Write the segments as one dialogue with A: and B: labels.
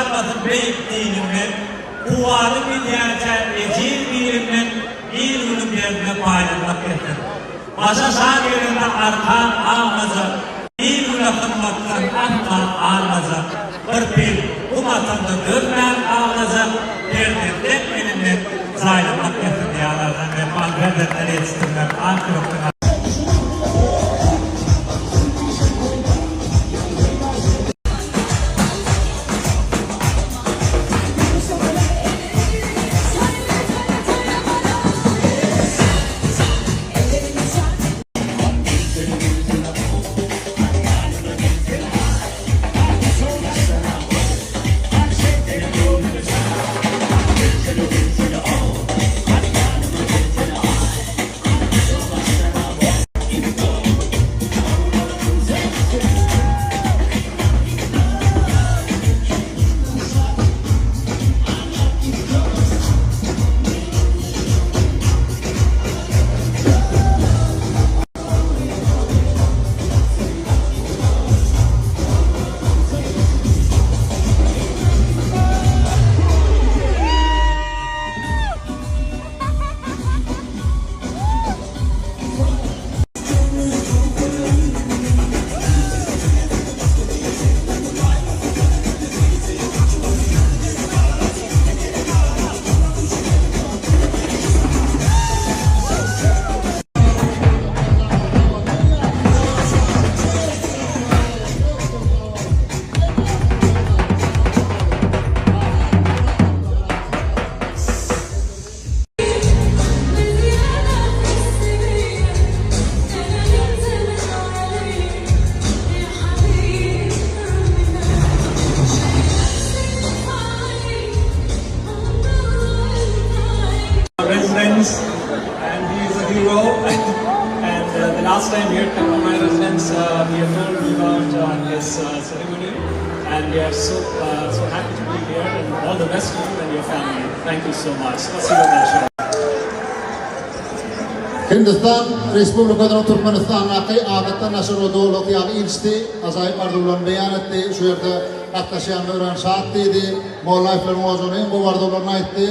A: çykarmasyn beýik dininden, Kuwwatyň gidýänçä ejiz birinden il-günüň derdine paýlanmak etsin. Başa şan gelende arkan agmajak, il-güne hyzmatdan asla almajak, bir pil gum atanda dözmän aglajak perzentleň elinden jaýlanmak etsin diýýärlerden wepaly perzentleri ýetişdirmek ak ýürekden
B: Residence and he is a hero and uh, the last time he had come to my residence uh, he had told me about uh, his uh, ceremony and we are so uh, so happy to be here and all the best to you and your family. Thank you so much. Spasibo большое.
C: Hindistan Respublikasynyň Türkmenistandaky Adatdan daşary we Doly ygtyýarly ilçisi ajaýyp arzuwlaryny beýan etdi, şu ýerde gatnaşýanyna örän şat diýdi, Mollaýewleriň ojagyna iň gowy arzuwlaryny aýtdy.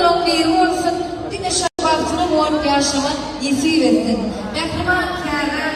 D: oglanlaň biri bolsun, diňe şa bagtyna guwanyp ýaşamak nesip etsin. Mähriban Käbäm!